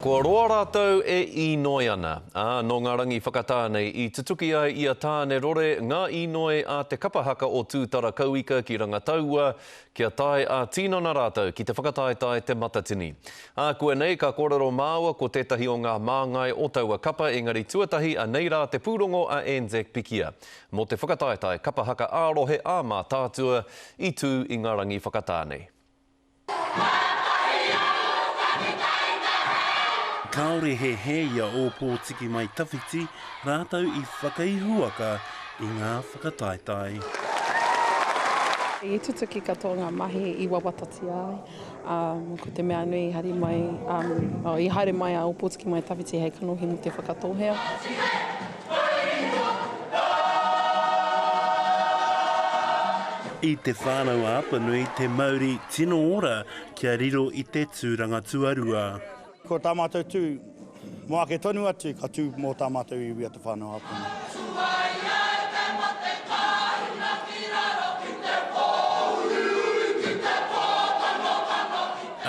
Kua roa rātou e īnoi ana, ā, nō ngā rangi whakatā nei i tutuki ai i a Tāne Rore ngā īnoi a te kapa haka o Tūtara Kauika ki Rangataua kia tae ā-tinana rātou ki te whakataetae Te Matatini. Ākuanei ka kōrero māua ko tētahi o ngā māngai o taua kapa engari tuatahi anei rā te pūrongo a Anzac Pikia mō te whakataetae kapa haka ā-rohe ā Mātaatua i tū i ngā rangi whakatā nei. Kāore he hē i a Ōpōtiki Mai Tawhiti rātou i whakaihuwaka i ngā whakataetae. I tutuki katoa ngā mahi i wawatatia ai, ā, ko te mea nui i hari mai, ā, i haere mai a Ōpōtiki Mai Tawhiti hei kanohi mō Te Whakatōhea. I Te Whānau-a-Apanui te mauri tino ora kia riro i te tūranga tuarua. Ko tā mātou tū, mō ake tonu atu, ka tū mō tā mātou iwi a Te Whānau-a-Apanui.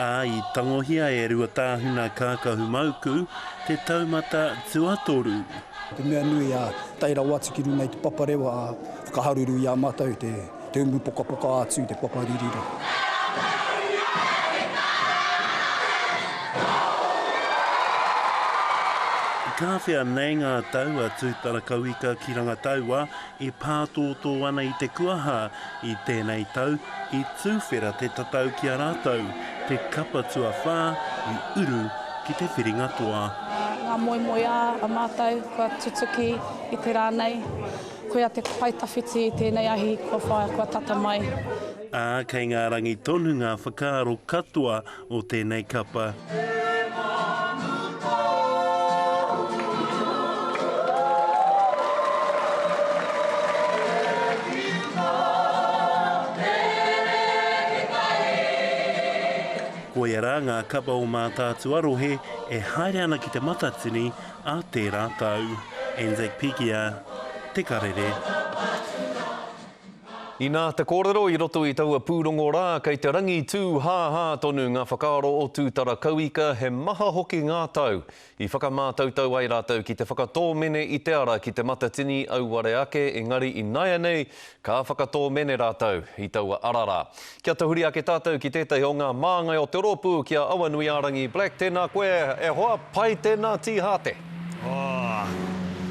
Ā, i tangohia e Ruatāhuna Kākahu Mauku te taumata tuatoru. Te mea nui ā, tae rawa atu ki runga i te paparewa ā, whakaharuru i a mātou te, te umu pokapoka atu i te papa ririra. Ka whea nei ngā tau a Tūtarakauika ki Rangataua e pātōtō ana i te kuaha i tēnei tau i tūwhera te tatau ki a rātou, te kapa tuawhā i uru ki te whiringa toa. Ngā moemoeā a mātou kua tutuki i te rā nei, koia te pae tawhiti i tēnei ahi kua whāia, kua tata mai. Ā, kei ngā rangi tonu ngā whakaaro katoa o tēnei kapa. Koia rā ngā kapa o Mātaatua rohe e haere ana ki Te Matatini ā tērā tau. Anzac Pikia, Te Karere. Inā te kōrero i roto i taua pūrongo rā, kei te rangi tūhāhā tonu ngā whakaaro o Tūtara Kauika, he maha hoki ngā tau i whakamātautau ai rātou ki te whakatōmene i te ara ki Te Matatini auare ake, engari inaianei ka whakatōmene rātou i taua ara rā. Kia tahuri ake tātou ki tētahi o ngā māngai o te rōpū, ki a Awanuiārangi Black, tēnā koe e hoa, pai tēnā tīhāte! Oh,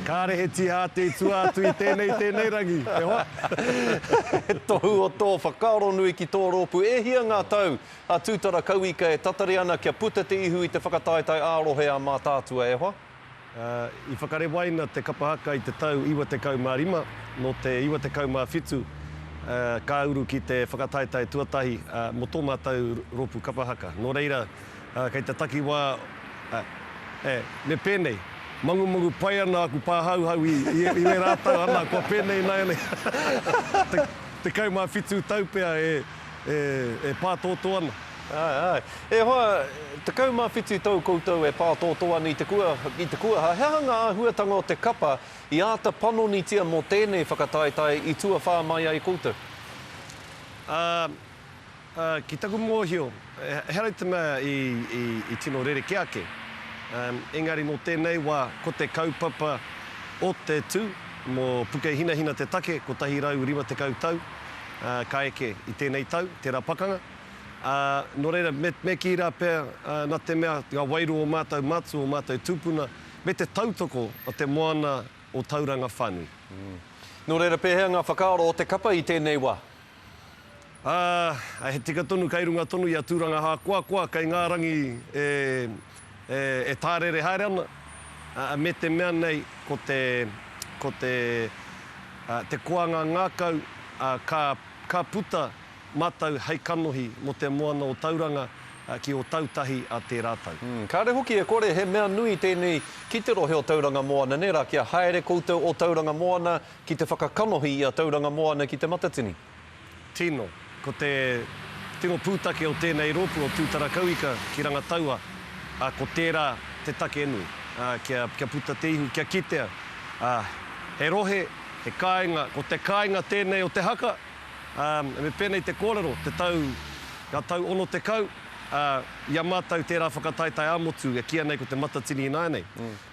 kāre he tīhāte i tua atu i tēnei, tēnei rangi, e hoa. He tohu o tō whakaaro nui ki tō rōpū. E hia ngā tau a Tūtara Kauika e tatari ana kia puta te ihu i te whakataetae ā-rohe a Mātaatua, e hoa? I whakarewaina te kapa haka i te tau 95, nō te 97 ka uru ki te whakataetae tuatahi mō tō mātou rōpū kapa haka. Nō reira, kei te takiwā, e, me pēnei, mangumangu pai ana aku pāhauhau i, i, i wērā tau, ana, kua pēnei ināianei, 17 tau pea e, e, e pātōtō ana. Āe, āe. E hoa, 17 tau koutou e pātōtō ana i te kua, i te kuaha, he aha ngā āhuatanga o te kapa i āta panonitia mō tēnei whakataetae i tuawhā mai ai koutou? Ā, ā, ki taku mōhio, ehara i te mea i, i, i tino rerekē ake, ā, engari nō tēnei wā, ko te kaupapa o te tū mō Pukehinahina te take, 150 tau, ā, ka eke i tēnei tau, tērā pakanga. Ā, nō reira, me, me kī rā pea, ā, nā te mea, ngā wairua o mātou matua, o mātou tūpuna, me te tautoko o te moana o Tauranga whānui. Nō reira, pēhea ngā whakaaro o te kapa i tēnei wā? Ā, he tika tonu kei runga tonu i a Tūranga Hākoakoa, kei ngā rangi e, e, e tārere haere ana, ā, me te mea nei, ko te, ko te, ā, te koanga ngākau, ā, ka, ka puta Matau hei kanohi mō te moana o Tauranga ki Ōtautahi a tērā tau. Kāre hoki e kore he mea nui tēnei ki te rohe o Tauranga Moana, nē rā, kia haere koutou o Tauranga Moana ki te whakakanohi i a Tauranga Moana ki Te Matatini. Tino. Ko te tino pūtake o tēnei rōpū o Tūtarakauika ki Rangataua, ā, ko tērā te take nui, ā, kia, kia puta te ihu, kia kitea, ā, he rohe, he kāinga, ko te kāinga tēnei o te haka, Ā, me pēnei te kōrero, te tau, ngā tau 60, ā, i a mātou tērā whakataetae ā-motu e kīia nei ko Te Matatini ināianei.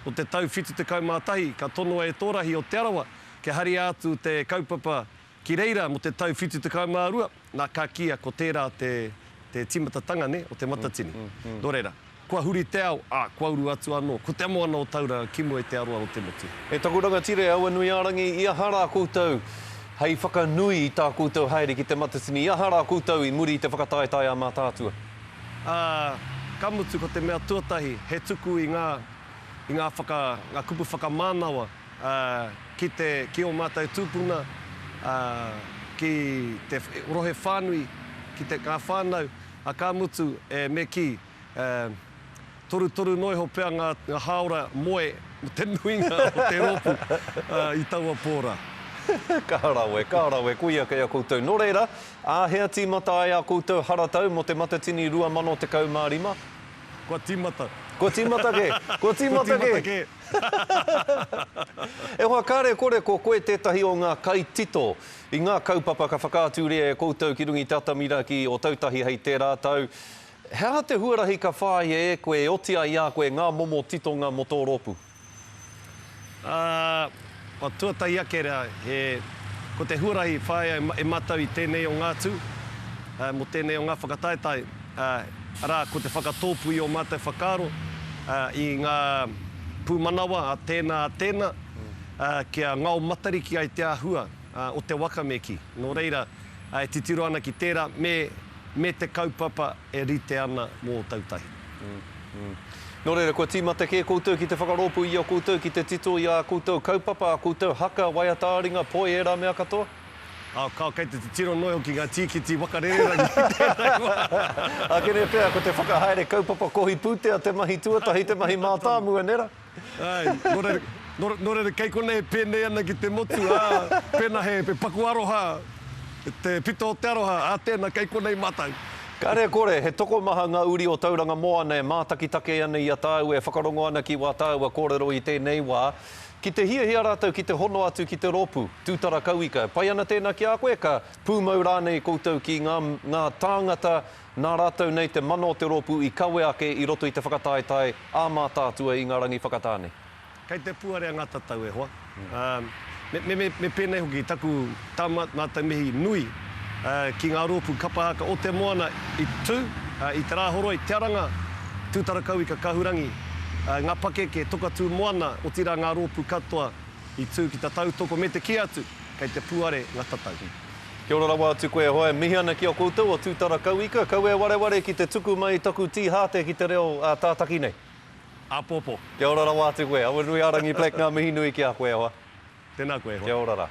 Nō te tau 71 ka tonoa e Tōrahi o Te Arawa kia haria atu te kaupapa ki reira mō te tau 72, nā ka kīia ko tērā te, te tīmatatanga, nē, o Te Matatini. Nō reira, kua huri te ao, ā, kua uru atu anō ko te moana o Tauranga ki mua i te aroaro o te motu. E taku rangatira e Awanuiārangi, i aha rā koutou hei whakanui i tā koutou haere ki Te Matatini? I aha rā koutou i muri i te whakataetae a Mātaatua? Ā, ka mutu ko te mea tuatahi he tuku i ngā, i ngā whaka, ngā kupu whakamānawa, ā, ki te, ki ō mātou tūpuna, ā, ki te rohe whānui, ki te, ngā whānau, ā, ka mutu, e, me kī, e, torutoru noa iho pea ngā, ngā hāora moe mō te nuinga o te rōpū, ā, i taua pō rā. Ka rawe, ka rawe, koia kei a koutou. Nō reira, āhea tīmata ai ā koutou haratau mō Te Matatini 2015? Kua tīmata. Kua tīmata kē? Kua tīmata kē? Kua tīmata kē. E hoa, kāre kore ko koe tētahi o ngā kaitito i ngā kaupapa ka whakaaturia e koutou ki runga i te atamira ki Ōtautahi hei tērā tau. He aha te huarahi ka whāia e koe e oti ai i a koe ngā momo titonga mō tō rōpū? Ā, kua tuatahi ake rā, he, ko te huarahi i whāia e mātou i tēnei o ngā tū, ā, mō tēnei o ngā whakataetae, ā, arā, ko te whakatōpū i ō mātou whakaaro, ā, i ngā pūmanawa a tēnā, a tēnā, ā, kia ngao matariki ai te āhua, ā, o te waka me kī. Nō reira, ā, e titiro ana ki tērā, me, me te kaupapa e rite ana mō Ōtautahi. Nō reira, kua tīmata kē koutou ki te whakarōpū i a koutou, ki te tito i ā koutou kaupapa, ā koutou haka, waiata-ā-ringa, poi, ērā mea katoa? Ā, kāo, kei te titiro noa iho ki ngā tīkiti waka rererangi i tēnei wā. Akene pea, ko te whakahaere kaupapa kohi pūtea te mahi tuatahi, te mahi mātāmua, nē rā? Āe, nō reira, nō, nō reira, kei konei e pēnei ana ki te motu, ā, pēnā he, he paku aroha, te pito o te aroha, ā, tēnā, kei konei mātou. Kare kore, he tokomaha ngā uri o Tauranga Moana e mātakitake ana i a tāua e whakarongo ana ki wā tāua kōrero i tēnei wā. Ki te hiahia rātou ki te hono atu ki te rōpū, Tūtara Kauika, e pai ana tēnā ki a koe? Ka pūmau rānei koutou ki ngā, ngā tāngata nā rātou nei te mana o te rōpū i kawe ake i roto i te whakataetae ā Mātaatua i ngā rangi whakatā nei? Kei te puare a ngā tatau e hoa. Me, me, me, me pēnei hoki taku, tā mātou mihi nui ki ngā rōpū kapa haka o te moana i tū i Te Rāhoroi, Te Aranga, Tūtarakauika, Kahurangi, ngā pakeke, Tokatū Moana, otirā ngā rōpū katoa i tū ki te tautoko me te kī atu, kei te puare ngā tatau. Kia ora rawa atu koe e hoa, e mihi ana ki a koutou o Tūtarakauika, kaua e wareware ki te tuku mai i taku tīhāte ki te reo tātaki nei. Āpōpō. Kia ora rawa atu koe. Awanuiārangi Black ngā mihi nui ki a koe e hoa. Tēnā koe e hoa. Kia ora rā.